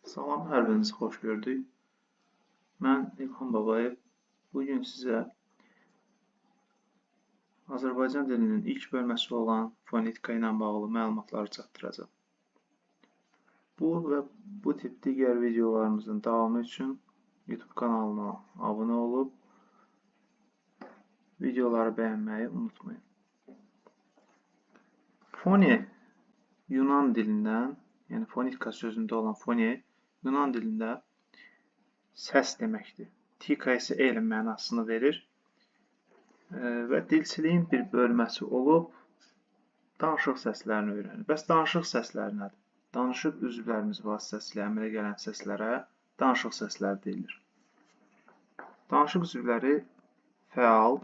Salam, hər birinizi xoş gördük. Mən İlham Babayev. Bu gün sizə Azərbaycan dilinin ilk bölməsi olan fonetika ilə bağlı məlumatları çatdıracağam. Bu və bu tip digər videolarımızın davamı üçün YouTube kanalıma abunə olub videoları bəyənməyi unutmayın. Fone Yunan dilindən, yəni fonetika sözündə olan fone Yunan dilində səs deməkdir. Tika isə elm mənasını verir və dilçiliyin bir bölməsi olub danışıq səslərini öyrənir. Bəs danışıq səsləri nədir? Danışıq üzvlərimiz vasitəsilə əmələ gələn səslərə danışıq səsləri deyilir. Danışıq üzvləri fəal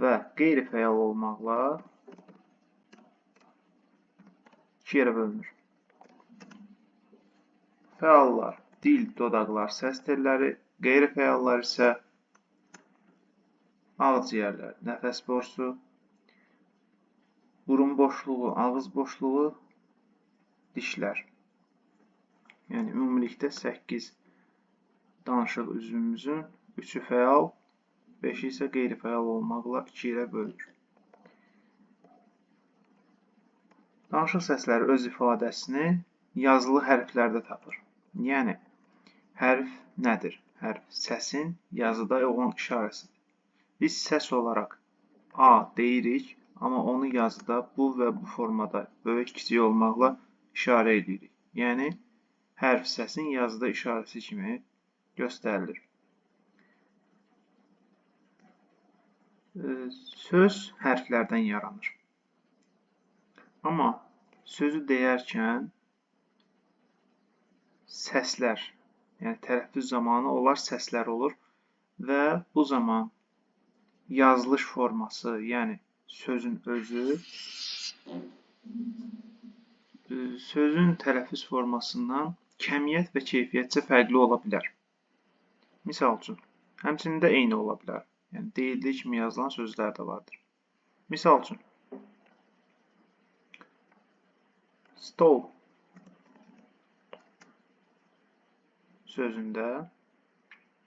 və qeyri-fəal olmaqla iki yerə bölünür. Fəallar dil, dodaqlar, səs telləri, qeyri-fəallar isə ağciyərlər, nəfəs borusu, burun boşluğu, ağız boşluğu, dişlər. Yəni ümumilikdə 8 danışıq üzvümüzün 3-ü fəal, 5-i isə qeyri-fəal olmaqla iki yerə bölünür. Danışıq səsləri öz ifadəsini yazılı hərflərdə tapır. Yəni, hərf nədir? Hərf səsin yazıda olan işarəsidir. Biz səs olaraq A deyirik, amma onu yazıda bu və bu formada böyük, kiçik olmaqla işarə edirik. Yəni, hərf səsin yazıda işarəsi kimi göstərilir. Söz hərflərdən yaranır. Amma sözü deyərkən səslər, yəni tələffüz zamanı onlar səslər olur və bu zaman yazılış forması, yəni sözün özü, sözün tələffüz formasından kəmiyyət və keyfiyyətcə fərqli ola bilər. Misal üçün, həmçinin də eyni ola bilər. Yəni deyildiyi kimi yazılan sözlər də vardır. Misal üçün, stol sözündə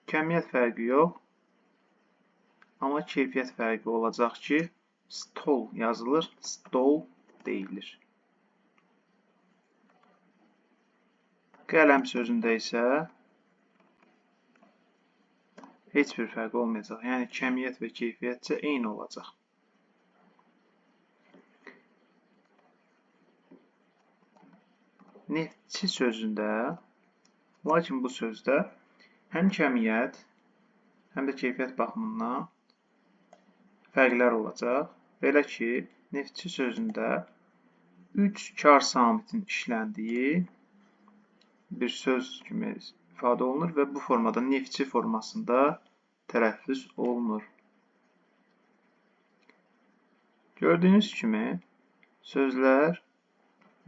kəmiyyət fərqi yox, amma keyfiyyət fərqi olacaq ki, stol yazılır, stol deyilir. Qələm sözündə isə heç bir fərq olmayacaq. Yəni kəmiyyət və keyfiyyətcə eyni olacaq. Neftçi sözündə, lakin bu sözdə həm kəmiyyət, həm də keyfiyyət baxımından fərqlər olacaq. Belə ki, neftçi sözündə 3 kar samitin işləndiyi bir söz kimi ifadə olunur və bu formada neftçi formasında tələffüz olunur. Gördüyünüz kimi, sözlər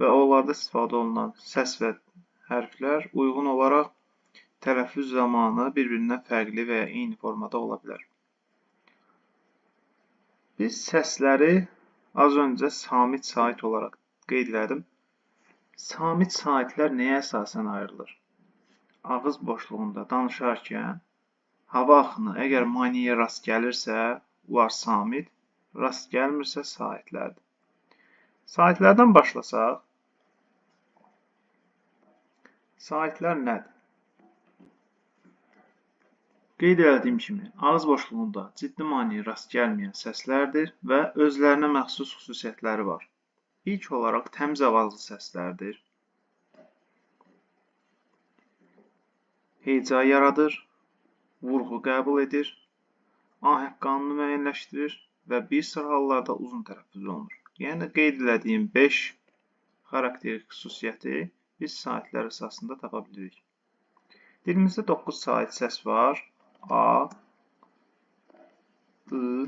və onlarda istifadə olunan səs və hərflər uyğun olaraq tələffüz zamanı bir-birindən fərqli və ya eyni formada ola bilər. Biz səsləri az öncə samit sait olaraq qeyd elədim. Samit saitlər nəyə əsasən ayrılır? Ağız boşluğunda danışarkən hava axını əgər maneəyə rast gəlirsə, bunlar samit, rast gəlmirsə saitlərdir. Saitlərdən başlasaq, saitlər nədir? Qeyd elədiyim kimi, ağız boşluğunda ciddi maneəyə rast gəlməyən səslərdir və özlərinə məxsus xüsusiyyətləri var. İlk olaraq təmiz avazlı səslərdir. Heca yaradır, vurğu qəbul edir, ahəng qanunu müəyyənləşdirir və bir sıra hallarda uzun tələffüz olunur. Yəni, qeyd elədiyim 5 xarakterik xüsusiyyəti biz saitlər əsasında tapa bilirik. Dilimizdə 9 sait səs var. A, I,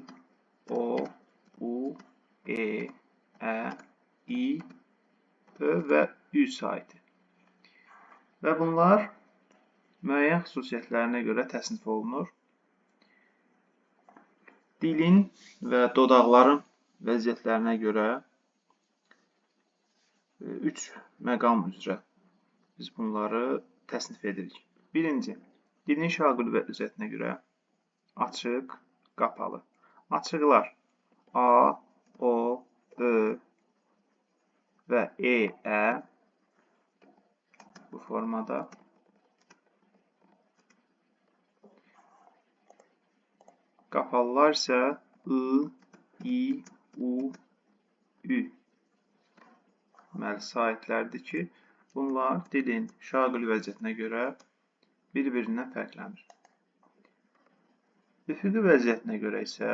O, U, E, Ə, I, Ö və Ü saiti. Və bunlar müəyyən xüsusiyyətlərinə görə təsnif olunur. Dilin və dodaqların vəziyyətlərinə görə 3 məqam üzrə biz bunları təsnif edirik. Birinci, dilin şaqül vəziyyətinə görə açıq, qapalı. Açıqlar A, O, Ö və E, Ə bu formada. Qapalılar isə I, I, U, Ü. Deməli, saitlərdir ki, bunlar dilin şaqül vəziyyətinə görə bir-birindən fərqlənir. Üfüqi vəziyyətinə görə isə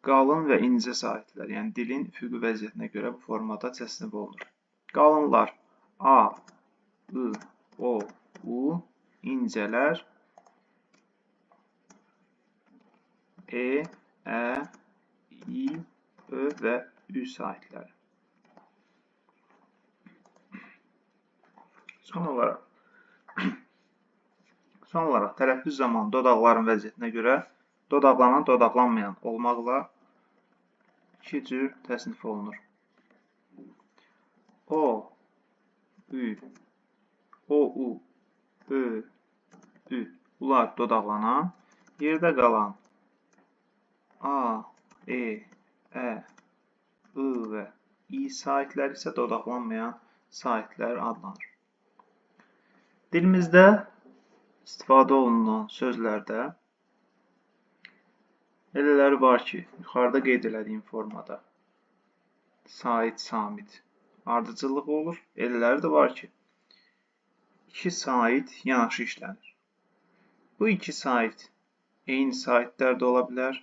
qalın və incə saitlər, yəni dilin üfüqi vəziyyətinə görə bu formada təsnif olunur. Qalınlar A, I, O, U, incələr E, Ə, I, Ö və Ü saitləri. Son olaraq tələffüz zamanı dodaqların vəziyyətinə görə dodaqlanan, dodaqlanmayan olmaqla iki cür təsnif olunur. O, Ü, O, U, Ö, Ü. Bunlar dodaqlanan, yerdə qalan A, E, Ə, I və İ saitləri isə dodaqlanmayan saitlər adlanır. Dilimizdə istifadə olunan sözlərdə elələri var ki, yuxarıda qeyd elədiyim formada sait, samit ardıcıllığı olur. Elələri də var ki, iki sait yanaşı işlənir. Bu iki sait eyni saitlər də ola bilər.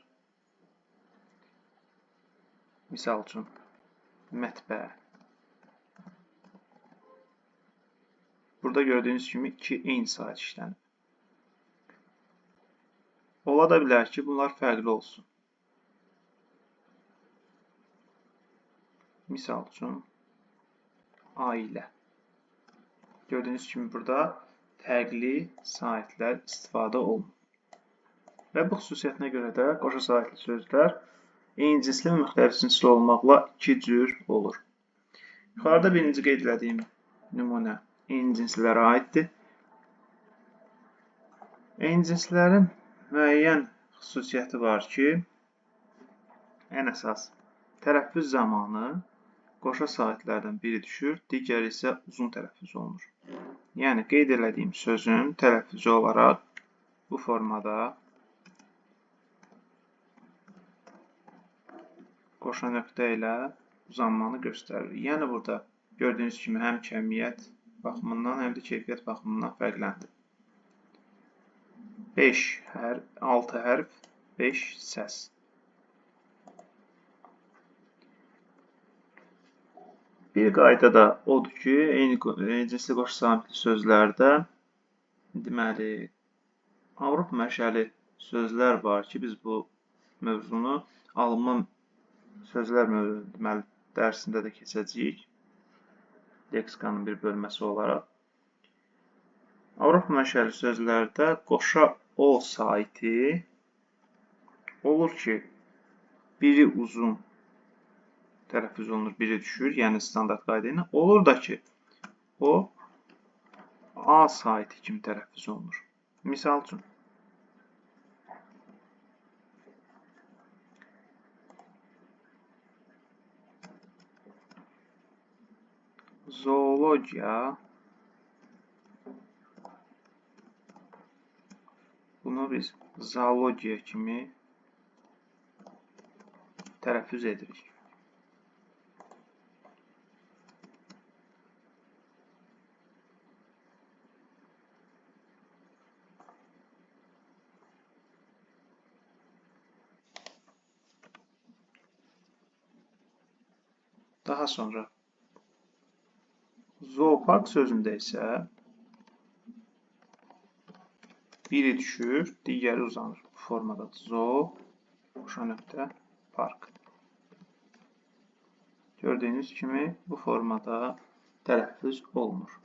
Misal üçün, mətbəə. Burada gördüyünüz kimi iki eyni sait işlənib. Ola da bilər ki, bunlar fərqli olsun. Misal üçün, ailə. Gördüyünüz kimi burada fərqli saitlər istifadə olunur. Və bu xüsusiyyətinə görə də qoşa saitli sözlər eyni cinsli və müxtəlif cinsli olmaqla iki cür olur. Yuxarıda birinci qeyd elədiyim nümunə eyni cinslilərə aiddir. Eyni cinslilərin müəyyən xüsusiyyəti var ki, ən əsas tələffüz zamanı qoşa saitlərdən biri düşür, digəri isə uzun tələffüz olunur. Yəni, qeyd elədiyim sözün tələffüzü olaraq bu formada qoşa nöqtə ilə uzanmanı göstərir. Yəni, burada gördüyünüz kimi həm kəmiyyət baxımından, həm də keyfiyyət baxımından fərqləndi. 5 hərf, 6 hərf, 5 səs. Bir qayda da odur ki, eyni cinsli qoşa samitli sözlərdə deməli, Avropa mənşəli sözlər var ki, biz bu mövzunu alınma sözlər deməli, dərsində də keçəcəyik. Leksikanın bir bölməsi olaraq. Avropa mənşəli sözlərdə qoşa O saiti olur ki, biri uzun tələffüz olunur, biri düşür, yəni standart qayda ilə. Olur da ki, o A saiti kimi tələffüz olunur. Misal üçün, zoologiya, bunu biz zoologiya kimi tələffüz edirik. Daha sonra zoopark sözündə isə biri düşür, digəri uzanır. Bu formadadır. Zoo, qoşa nöqtə, park. Gördüyünüz kimi bu formada tələffüz olunur.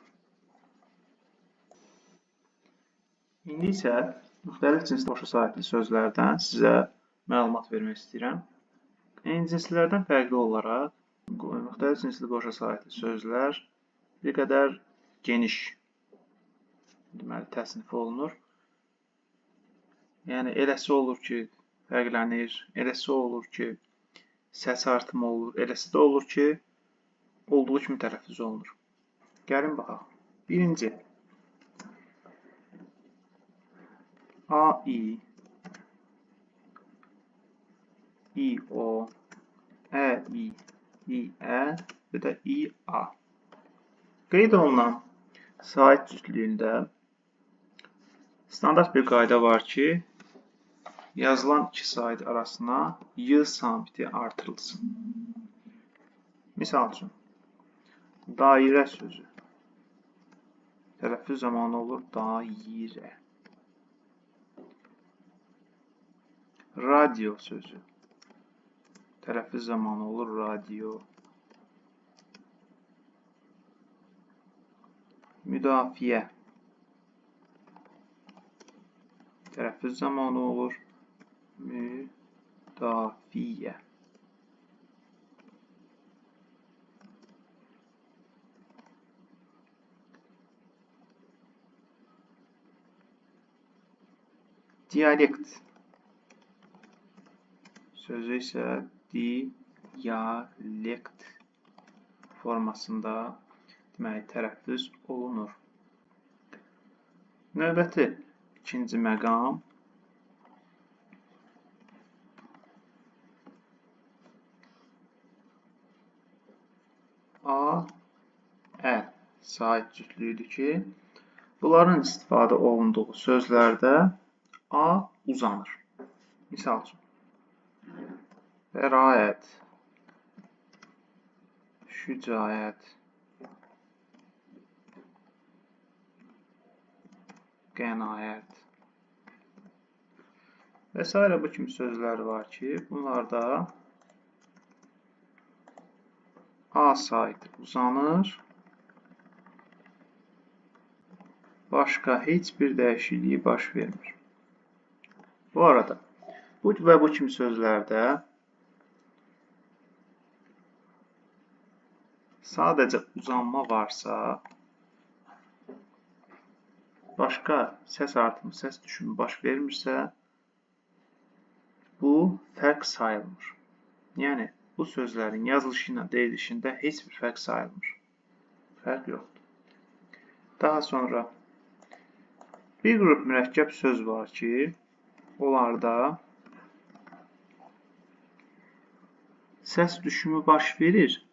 İndi isə müxtəlif cinsli qoşa saitli sözlərdən sizə məlumat vermək istəyirəm. Eyni cinslilərdən fərqli olaraq müxtəlif cinsli qoşa saitli sözlər bir qədər geniş deməli, təsnif olunur. Yəni, eləsi olur ki, fərqlənir, eləsi olur ki, səs artımı olur, eləsi də olur ki, olduğu kimi tələffüz olunur. Gəlin baxaq. Birinci, A, I, I, O, Ə, I, I, Ə və də I, A. Qeyd olunan sait cütlüyündə standart bir qayda var ki, yazılan iki sait arasına Y sabiti artırılsın. Misal üçün, dairə sözü tələffüz zamanı olur dairə. Radio sözü tələffüz zamanı olur radio. Müdafiə tələffüz zamanı olur müdafiə. Diyalekt sözü isə diyalekt formasında deməli, tələffüz olunur. Növbəti ikinci məqam A, Ə sait cütlüyüdür ki, bunların istifadə olunduğu sözlərdə A uzanır. Misal üçün, bəraət, şücaət, qənaət və s. bu kimi sözlər var ki, bunlarda A saiti uzanır, başqa heç bir dəyişikliyi baş vermir. Bu arada, bu və bu kimi sözlərdə sadəcə uzanma varsa, başqa səs artımı, səs düşümü baş vermirsə, bu fərq sayılmır. Yəni, bu sözlərin yazılışı ilə deyilişində heç bir fərq sayılmır. Fərq yoxdur. Daha sonra bir qrup mürəkkəb söz var ki, onlarda səs düşümü baş verir,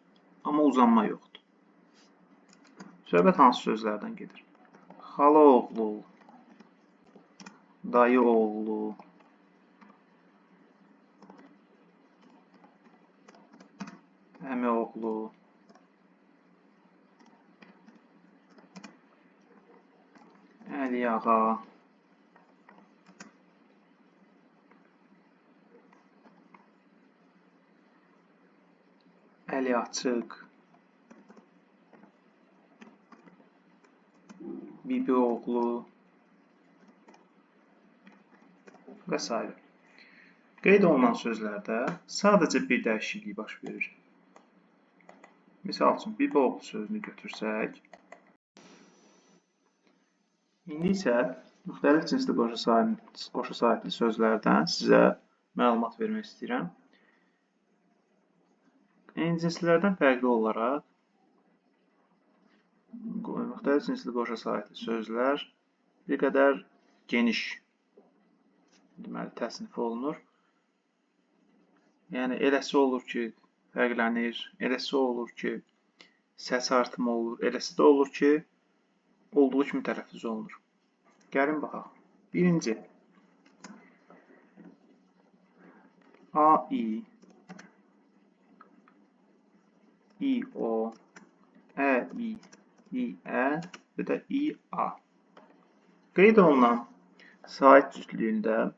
amma uzanma yoxdur. Söhbət hansı sözlərdən gedir? Xala oğlu, dayı oğlu, əmi oğlu, Əli ağa, Əli açıq, bibi oğlu və s. Qeyd olunan sözlərdə sadəcə bir dəyişiklik baş verir. Misal üçün, bibi oğlu sözünü götürsək, indi isə müxtəlif cinsli qoşa saitli sözlərdən sizə məlumat vermək istəyirəm. Eyni cinslilərdən fərqli olaraq müxtəlif cinsli qoşa saitli sözlər bir qədər geniş deməli, təsnif olunur. Yəni, eləsi olur ki, fərqlənir, eləsi olur ki, səs artımı olur, eləsi də olur ki, olduğu kimi tələffüz olunur. Gəlin baxaq. Birinci, A, I, I, O, Ə, I, I, Ə və də I, A. Qeyd olunan sait cütlüyündə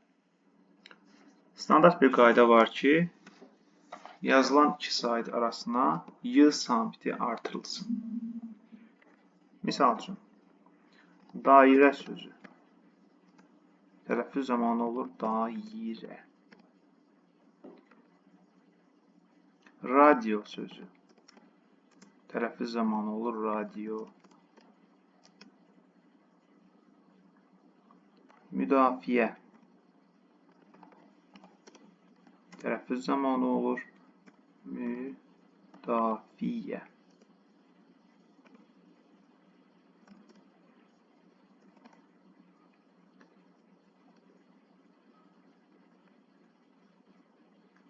standart bir qayda var ki, yazılan iki sait arasına Y sabiti artırılsın. Misal üçün, dairə sözü tələffüz zamanı olur dairə. Radio sözü tələffüz zamanı olur radio. Müdafiə tələffüz zamanı olur. Müdafiə.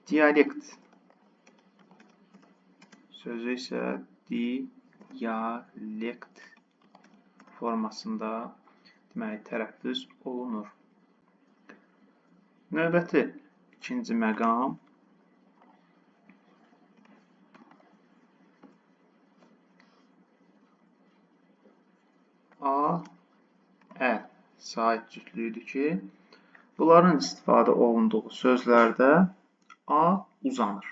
Dialekt sözü isə diyalekt formasında deməli tələffüz olunur. Növbəti ikinci məqam A, Ə sait cütlüyüdür ki, bunların istifadə olunduğu sözlərdə A uzanır.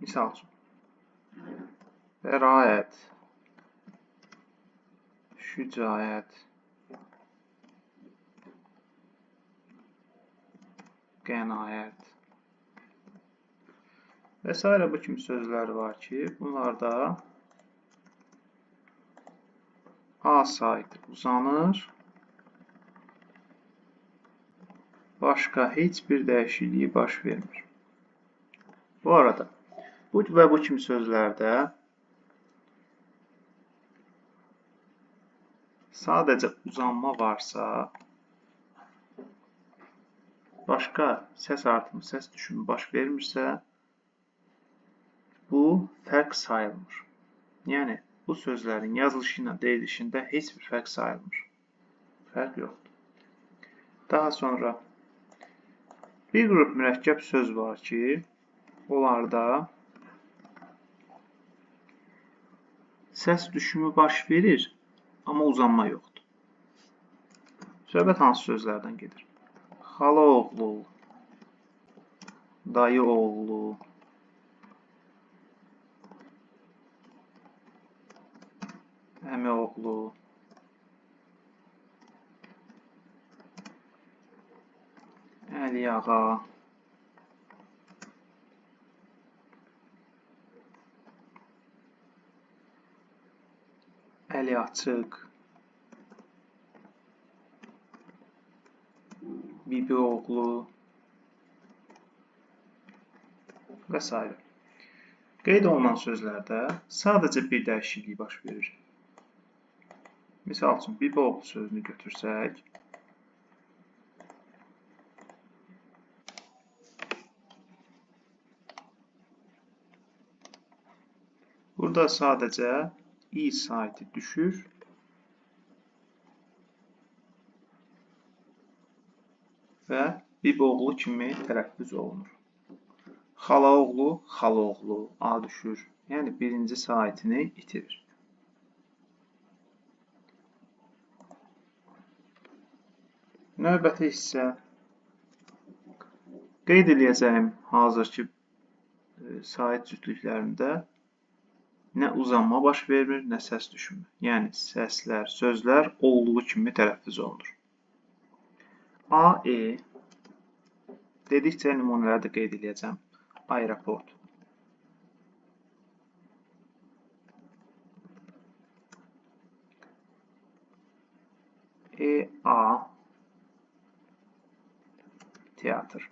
Misal üçün, bəraət, şücaət, qənaət və s. bu kimi sözlər var ki, bunlarda A saiti uzanır, başqa heç bir dəyişikliyi baş vermir. Bu arada, bu və bu kimi sözlərdə sadəcə uzanma varsa, başqa səs artımı, səs düşümü baş vermirsə, bu fərq sayılmır. Yəni, bu sözlərin yazılışı ilə deyilişində heç bir fərq sayılmır. Fərq yoxdur. Daha sonra bir qrup mürəkkəb söz var ki, onlarda səs düşümü baş verir, amma uzanma yoxdur. Söhbət hansı sözlərdən gedir? Xala oğlu, dayı oğlu, əmi oğlu, Əli ağa, Əli açıq, bibi oğlu və s. Qeyd olunan sözlərdə sadəcə bir dəyişiklik baş verir. Misal üçün, bibi oğlu sözünü götürsək, burada sadəcə i saiti düşür və bibi oğlu kimi tələffüz olunur. Xala oğlu, xala oğlu, a düşür. Yəni birinci saitini itirir. Növbəti hissə qeyd eləyəcəyim hazırki sait cütlüklərində nə uzanma baş vermir, nə səs düşümü. Yəni səslər, sözlər olduğu kimi tələffüz olunur. A, E dedikcə nümunələri də qeyd eləyəcəm. Aeroport. E, A, teatr.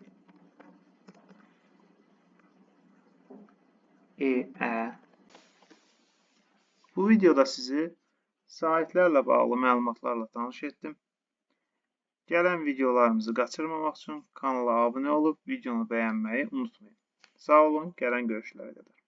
E, Ə. Bu videoda sizi saitlərlə bağlı məlumatlarla tanış etdim. Gələn videolarımızı qaçırmamaq üçün kanala abunə olub videonu bəyənməyi unutmayın. Sağ olun, gələn görüşlərə qədər.